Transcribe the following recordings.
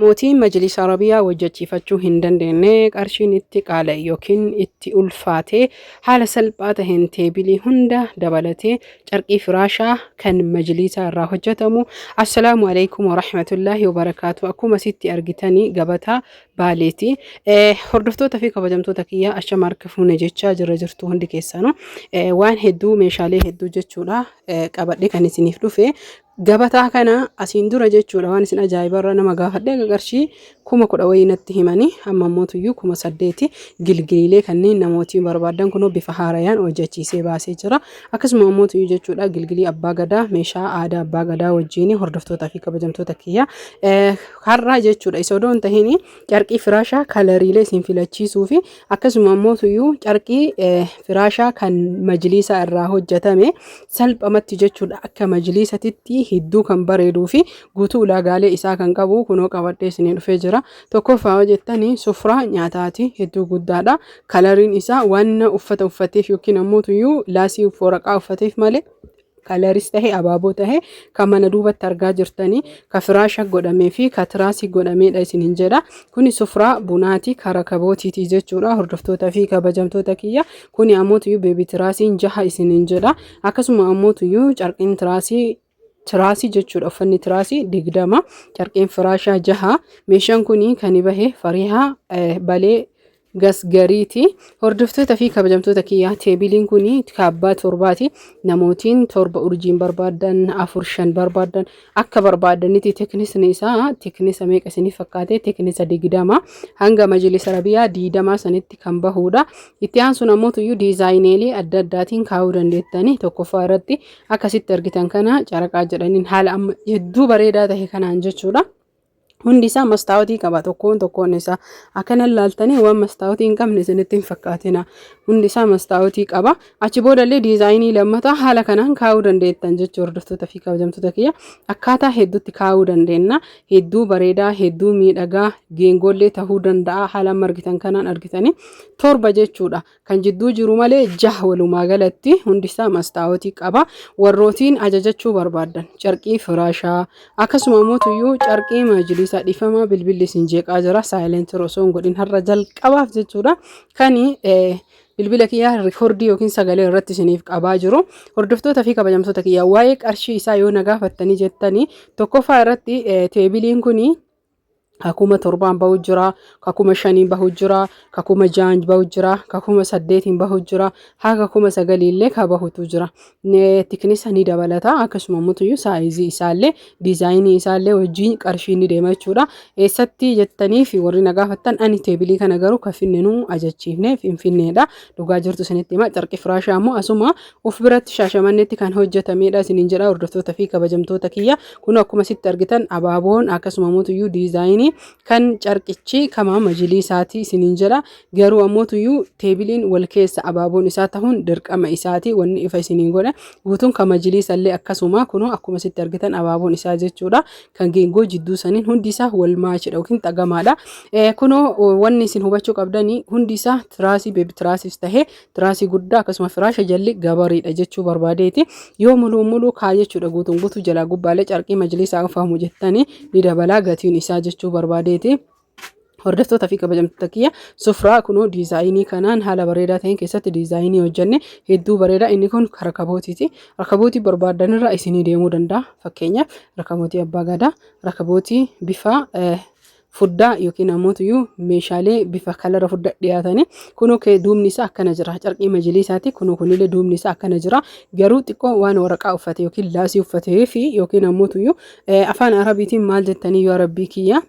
Mootiin Majlisa Arabiyaa hojjechiifachuu hin dandeenne, qarshiin itti qaala'e yookiin itti ulfaate, haala salphaa taheen teebilii hunda dabalatee carqii firaashaa kan majlisaa irraa hojjetamu. Assalaamu alaikum warahmatullaahi wabarakaatu. Akkuma asitti argitanii gabataa Baaleeti. Hordoftoota fi kabajamtoota kiyyaa, ashama harka fuune jechaa jirra jirtu hundi keessanuu. Waan hedduu, meeshaalee hedduu jechuudha qabadhe kan isiniif dhufe. Gabataa kana asiin dura jechuudha, waan isin ajaa'ibarra nama gaafadhe akka qarshii 10,000 wayii natti himanii, amma immoo tuyyuu 8,000. Gilgiliilee kanneen namootiin barbaadan kunoo bifa haarayaan hojjechiisee baasee jira. Akkasuma immoo tuyyuu jechuudha gilgilii abbaa gadaa, meeshaa aadaa abbaa gadaa wajjin. Hordoftootaa fi kabajamtoota kiyya, har'aa jechuudha isa odoo hin tahin carqii firaashaa kalariilee isin filachiisuu fi akkasuma immoo tuyyuu carqii firaashaa kan majliisaa irraa hojjetame salphamatti jechuudha akka majliisatitti hedduu kan bareeduu fi guutuu ulaagaalee isaa kan qabu kunoo qabadhee isinii dhufee jira. Tokkoffaa yoo jettanii sufraa nyaataati, hedduu guddaadha. Kalariin isaa waan uffata uffateef yookiin ammoo tuyyuu laasii waraqaa uffateef malee, kalaris tahe abaaboo tahe kan mana duubatti argaa jirtanii ka firaasha godhamee fi ka tiraasii godhameedha isiniin jedha. Kuni sufraa bunaati, ka rakabootiiti jechuudha, hordoftoota fi kabajamtoota kiyya. Kuni ammoo tuyyuu baby tiraasiin jaha isiniin jedha. Akkasuma ammoo tuyyuu carqiin tiraasii jechuudha, uffanni tiraasii 20, carqiin firaashaa jaha. Meeshaan kuni kan bahe Farihaa Balee Gasgariiti. Hordoftoota fi kabajamtoota kiyyaa, teebiliin kun kaabbaa torbaati. Namootiin torba urjiin barbaadan, afur, shan barbaadan, akka barbaadanitti. Teknisni isaa teknisa meeqa isiniif fakkaate? Teknisa 20 hanga majlisa rabiyaa 20 sanitti kan bahuudha. Itti aansuun ammoo tuyyuu diizaayineelii adda addaatiin kaa'uu dandeettanii. Tokkoffaa irratti akkasitti argitan kana caraqaa jedhaniin haala amma hedduu bareedaa tahe kanaan jechuudha. Hundi isaa mastaawotii qaba tokkoon tokkoon isaa. Akkana ilaaltanii waan mastaawotii hin qabne isinitti hin fakkaatina. Hundi isaa mastaawotii qaba. Achi boodallee diizaayinii lammataa haala kanaan kaa'uu dandeettan jechuu. Hordoftoota fi kabajamtoota kiyya, akkaataa hedduutti kaa'uu dandeenya. Hedduu bareedaa, hedduu miidhagaa, geengollee ta'uu danda'a. Haala amma argitan kanaan argitanii torba jechuudha. Kan jidduu jiru malee jaha, walumaa galatti hundi isaa mastaawotii qaba. Warrootiin ajajachuu barbaaddan carqii firaashaa akkasuma immoo tuyyuu carqii majlisaa, dhifamaa bilbilli isin jeeqaa jira, silent osoo hin godhin har'a jalqabaaf jechuudha. Kani bilbila kiyyaa rikoordii yookiin sagalee irratti isiniif qabaa jiru. Hordoftoota fi kabajamtoota kiyyaa, waa'ee qarshii isaa yoo na gaafattanii jettanii, tokkoffaa irratti teebiliin kuni ka 7,000n bahu jira, ka 5,000n bahu jira, ka 6,000n bahu jira, ka 8,000n bahu jira, haga 9,000 illee ka bahutu jira. Tiknisa ni dabalata, akkasuma immoo saayizii isaallee diizaayinii isaallee wajjin qarshii ni deema jechuudha. Eessatti jettanii fi warri na gaafattan, ani teebilii kana garuu kan finne nu ajachiifne Finfinneedha. Dhugaa jirtu isinitti hima. Carqi firaashaa immoo asuma uf biratti Shaashamanneetti kan hojjetamedha isiniin jedha. Hordoftoota fi kabajamtoota kiyya, kun akkuma sitti argitan abaaboon akkasuma mootuyyuu diizaayinii kan carqichi kama majiliisaati isiniin jedha. Garuu ammootuyyuu teebiliin wal keessa abaaboon isaa tahuun dirqama isaati. Wanni ifa isiniin godhe guutuun kan majiliisallee akkasuma kunoo akkuma sitti argitan abaaboon isaa jechuudha. Kan geengoo jidduu saniin hundi isaa wal maachidha yookiin xagamaadha. Kunoo wanni isin hubachuu qabdanii hundi isaa tiraasii, baby tiraasiis tahee tiraasii guddaa, akkasuma firaasha jalli gabariidha jechuu barbaadeeti. Yoo muluu muluu kaa jechuudha, guutuun guutuu jalaa gubbaalee carqii majlisaa fahamu jettanii ni dabalaa gatiin isaa jechuu barbaadeeti. Hordoftoota fi kabajamtoota kiyya, sufraa kunoo diizaayinii kanaan haala bareedaa ta'een keessatti diizaayinii hojjenne, hedduu bareeda. Inni kun rakabootiiti. Rakabootii barbaadanirra isinii deemuu danda'a. Fakkeenyaaf rakabootii abbaa gadaa, rakabootii bifa fuddaa yookiin ammoo meeshaalee bifa kalara fuddaa dhiyaatanii kunoo duubni isaa akkana jira. Carqii majliisaati kunoo, kunillee duubni isaa akkana jira. Garuu xiqqoo waan waraqaa uffate yookiin laasii uffatee fi yookiin ammoo afaan Arabiitiin maal jettanii, yoo rabbii kiyya,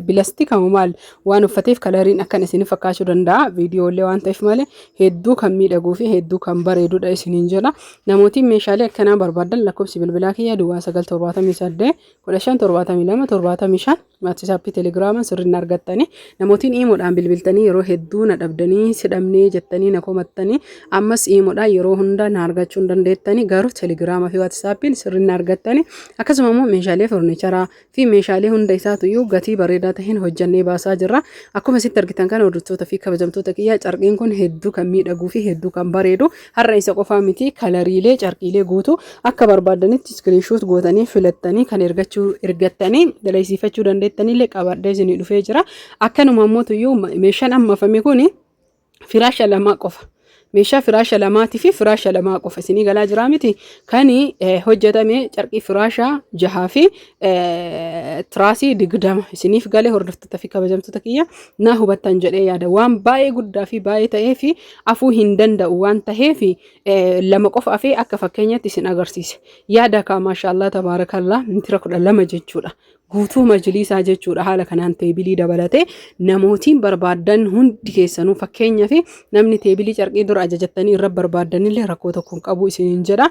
bilastika maal waan uffateef kalariin akkan isin fakkaachuu danda'a, viidiyoolee waan ta'eef malee hedduu kan miidhaguu fi hedduu kan bareedudha isiniin jedha. Namootiin meeshaalee akkanaa barbaadan lakkoofsi bilbilaa kiyya 0978 15 72 75, Waatsaappii, Telegiraama sirriin argattanii. Namootiin iimoodhaan bilbiltanii yeroo hedduu na dhabdanii, sidhamnee jettanii na komattanii, ammas iimoodhaan yeroo hunda na argachuu hin dandeettanii, garuu Telegiraama fi Waatsaappiin sirriin argattanii. Akkasuma immoo meeshaalee furniicharaa fi meeshaalee hunda isaatu gatii bareedaa ta'een hojjannee baasaa jirra. Akkuma isitti argitan kana, hordoftoota fi kabajamtoota kiyyaa, carqiin kun hedduu kan miidhaguu fi hedduu kan bareedu. Har'a isa qofaa miti, kalariilee carqiilee guutuu akka barbaadanitti screenshot gootanii filattanii kan ergachuu ergattanii dalaysiifachuu dandeettan. dandeettanillee qabadhee isinii dhufee jira. Akkanuma ammoo tuyyuu meeshaan amma afame kuni firaasha lamaa qofa. Meeshaa firaasha lamaatii fi firaasha lamaa qofa isinii galaa jiraa miti. Kan hojjetame carqii firaasha jahaa fi tiraasii 20 isiniif galee, hordoftoota fi kabajamtoota kiyya, naa hubattan jedhee yaada. Waan baay'ee guddaa fi baay'ee ta'ee fi afuu hin danda'u waan ta'eef lama qofa afee akka fakkeenyatti isin agarsiise. Yaada kaa, maashaallah tabaarakallaa, mitira 12 jechuudha. Guutuu majliisaa jechuudha. Haala kanaan teebilii dabalatee namootiin barbaaddan hundi keessanuu, fakkeenyaaf namni teebilii carqii dura ajajattanii irra barbaaddanillee rakkoo tokko hin qabu isiniin jedha.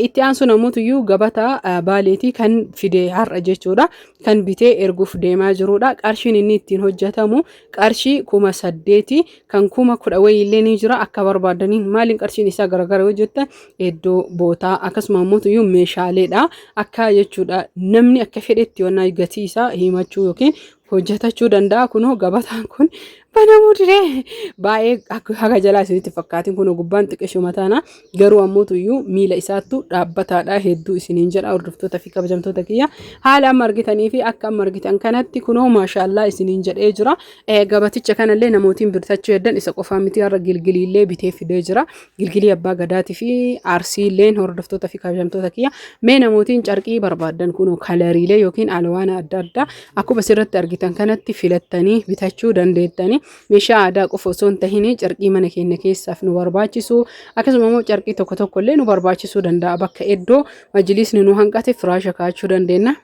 Itti aansu namootuyyuu gabataa baaleetii kan fide har'a jechuudha. Kan bitee erguuf deemaa jirudha. Qarshiin inni ittiin hojjetamu qarshii 8000, kan 10,000 wayiillee ni jira akka barbaaddaniin. Maaliin qarshiin isaa garagara yoo jettan, iddoo bootaa akkasuma immoo iyyuu meeshaaleedha akka jechuudha. Namni akka fedhetti yoonaa gatii isaa himachuu yookiin hojjetachuu danda'a. Kunoo gabataan kun banamuu didee, baay'ee akka haga jalaa isinitti fakkaatin. Kunoo gubbaan xiqqishuma taana, garuu ammoo iyyuu miila isaattu dhaabbataadha hedduu isiniin jedha. Hordoftoota fi kabajamtoota kiyya, haala amma argitanii fi akka amma argitan kanatti kunoo maashaallaa isiniin jedhee jira. Gabaticha kanallee namootiin bitachuu heddan isa qofaa miti, har'a gilgiliillee bitee fidee jira. Gilgilii abbaa gadaatii fi arsiilleen. Hordoftoota fi kabajamtoota kiyya, mee namootiin carqii barbaaddan kunoo kalariilee yookiin alwaana adda addaa akkuma asirratti argitan kanatti filattanii bitachuu dandeettanii. Meeshaa aadaa qofa osoo hin tahin carqii mana keenya keessaaf nu barbaachisu, akkasuma immoo carqii tokko tokko illee nu barbaachisuu danda'a. Bakka iddoo majlisni nu hanqate firaasha kaa'achuu dandeenya.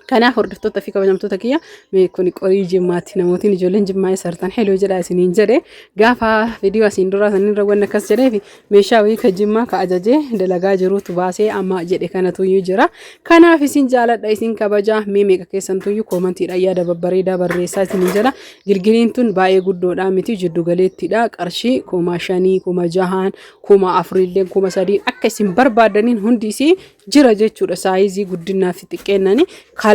Kanaaf hordoftoota fi kabajamtoota kiyya, mee kun qorii Jimmaatti namootiin ijoolleen Jimmaa sartan heloo jedha isiniin jedhe. Gaafa viidiyoo asiin duraa saniin raawwanne akkas jedheef, meeshaa wayii ka Jimmaa ka ajajee dalagaa jirutu baasee amma jedhe kanatuyyuu jira. Kanaaf isin jaaladha, isin kabajaa. Mee meeqa keessantuyyuu koomantiidhaan yaada babbareedaa barreessaa isiniin jedha. Gilgiliin tun baay'ee guddoodhaa miti, jiddu galeettiidha. Qarshii 5000, 6000, 4000illee, 3000 akka isin barbaadaniin hundi isii jira jechuudha. Saayizii guddinaa fi xiqqeennani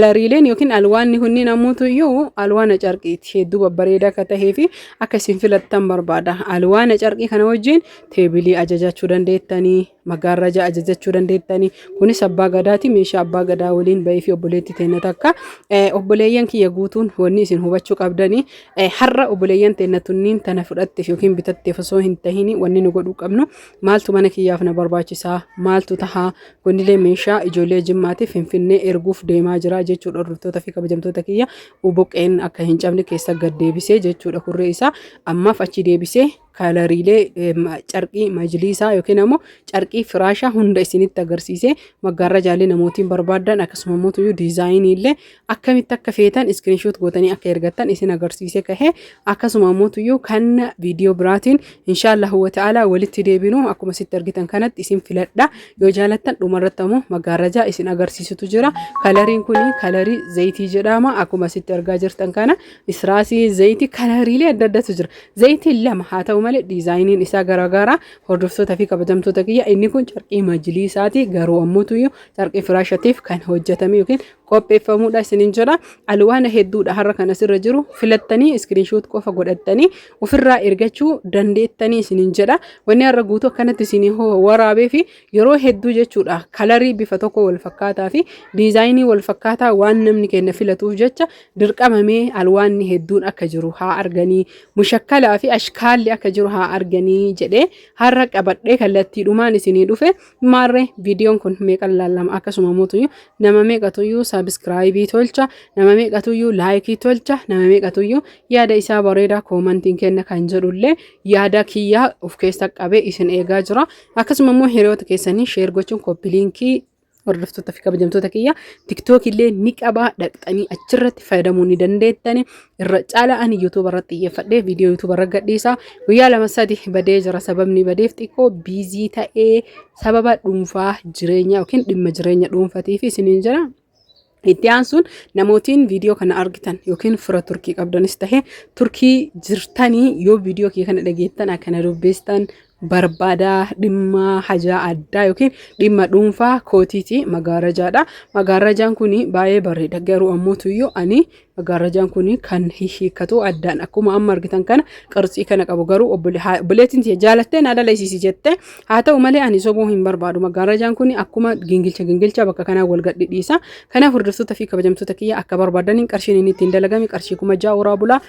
kalariileen yookiin alwaanni kunniin ammoo iyyuu alwaana carqiiti, hedduu babbareedaa akka tahee fi akka isin filattan barbaada. Alwaana carqii kana wajjin teebilii ajajachuu dandeettanii, magaarraja ajajachuu dandeettanii. Kunis abbaa gadaati, meeshaa abbaa gadaa waliin bahee fi obboleetti teenna takka. Obboleeyyan kiyya guutuun, wanni isin hubachuu qabdanii, har'a obboleeyyan teenna tunniin tana fudhatteef yookiin bitatteef osoo hin tahini, wanni nu godhuu qabnu maaltu mana kiyyaaf na barbaachisaa, maaltu tahaa. Kunillee meeshaa ijoollee Jimmaatiif Finfinnee erguuf deemaa jira jechuudha. Hordoftoota fi kabajamtoota kiyya, buqqeen akka hin cabne keessa gad deebisee jechuudha. Kurree isaa ammaaf achi deebisee kalariilee carqii majliisaa yookiin ammoo carqii firaashaa hunda isinitti agarsiisee, maggaarra jaalee namootiin barbaadan, akkasuma immoo tuyyuu diizaayinii illee akkamitti akka feetan screenshot gootanii akka ergattan isin agarsiisee kahee. Akkasuma immoo tuyyuu kan viidiyoo biraatiin inshaallahu wa ta'ala walitti deebinu. Akkuma sitti argitan kanatti isin filadha yoo jaalattan. Dhumarratti ammoo maggaarrajaa isin agarsiisutu jira. Kalariin kun kalarii zayitii jedhama. Akkuma sitti argaa jirtan kana israasii, zayitii, kalariilee adda addaatu jira. Zayitiin lama haa ta'u malee diizaayiniin isaa garaagaraa. Hordoftoota fi kabajamtoota kiyya, inni kun carqii majliisaati, garuu ammoo tuyyuu carqii firaashatiif kan hojjetame yookiin qopheeffamudha isiniin jedha. Alwaana hedduudha har'a kan asirra jiru, filattanii screenshot qofa godhattanii ofirraa ergachuu dandeettanii isiniin jedha. Wanni har'a guutuu akkanatti isinii waraabee fi yeroo hedduu jechuudha kalarii bifa tokko wal fakkaataa fi diizaayinii wal fakkaataa waan namni keenya filatuuf jecha, dirqamamee alwaanni hedduun akka jiru haa arganii, mushakkalaa fi ashkaalli akka jiru haa arganii jedhee har'a qabadhee kallattiidhumaan isinii dhufe. Maarree viidiyoon kun meeqan laallama? Akkasuma mootuyyuu nama meeqatuyyuu subscribe tolcha, nama meeqatuyyuu like tolcha, nama meeqatuyyuu yaada isaa bareedaa koomantiin kenna kan jedhullee yaada kiyyaa of keessa qabee isin eegaa jira. Akkasuma immoo hiriyoota keessanii share gochuun, copy link, hordoftoota fi kabajamtoota kiyya, TikTok illee ni qabaa, dhaqxanii achirratti fayyadamuu ni dandeettani. Irra caalaa ani YouTube irratti xiyyeeffadhee viidiyoo YouTube irra gadhiisa. Guyyaa lama sadi badee jira. Sababni badeef xiqqoo busy ta'ee sababa dhuunfaa jireenya yookiin dhimma jireenya dhuunfatiif isiniin jira. Itti aansuun namootiin viidiyoo kana argitan yookiin fira Turkii qabdanis tahe Turkii jirtanii yoo viidiyoo kee kana dhageettan akkana dubbistan. Barbaada dhimma hajaa addaa yookiin dhimma dhuunfaa kootiiti magaarajaadha. Magaarajaan kun baay'ee bareeda, garuu ammoo tuyyuu ani magaarajaan kun kan hiikkatu addaan akkuma amma argitan kana qirtsii kana qabu, garuu obboleettiin tiyya jaalattee na dalaysiisi jette. Haa ta'u malee ani sobuu hin barbaadu. Magaarajaan kun akkuma gingilcha gingilcha bakka kanaa wal gadhidhiisa. Kanaaf hordoftoota fi kabajamtoota kiyya, akka barbaadaniin qarshiin inni ittiin dalagame qarshii 6,000. Horaa bulaa.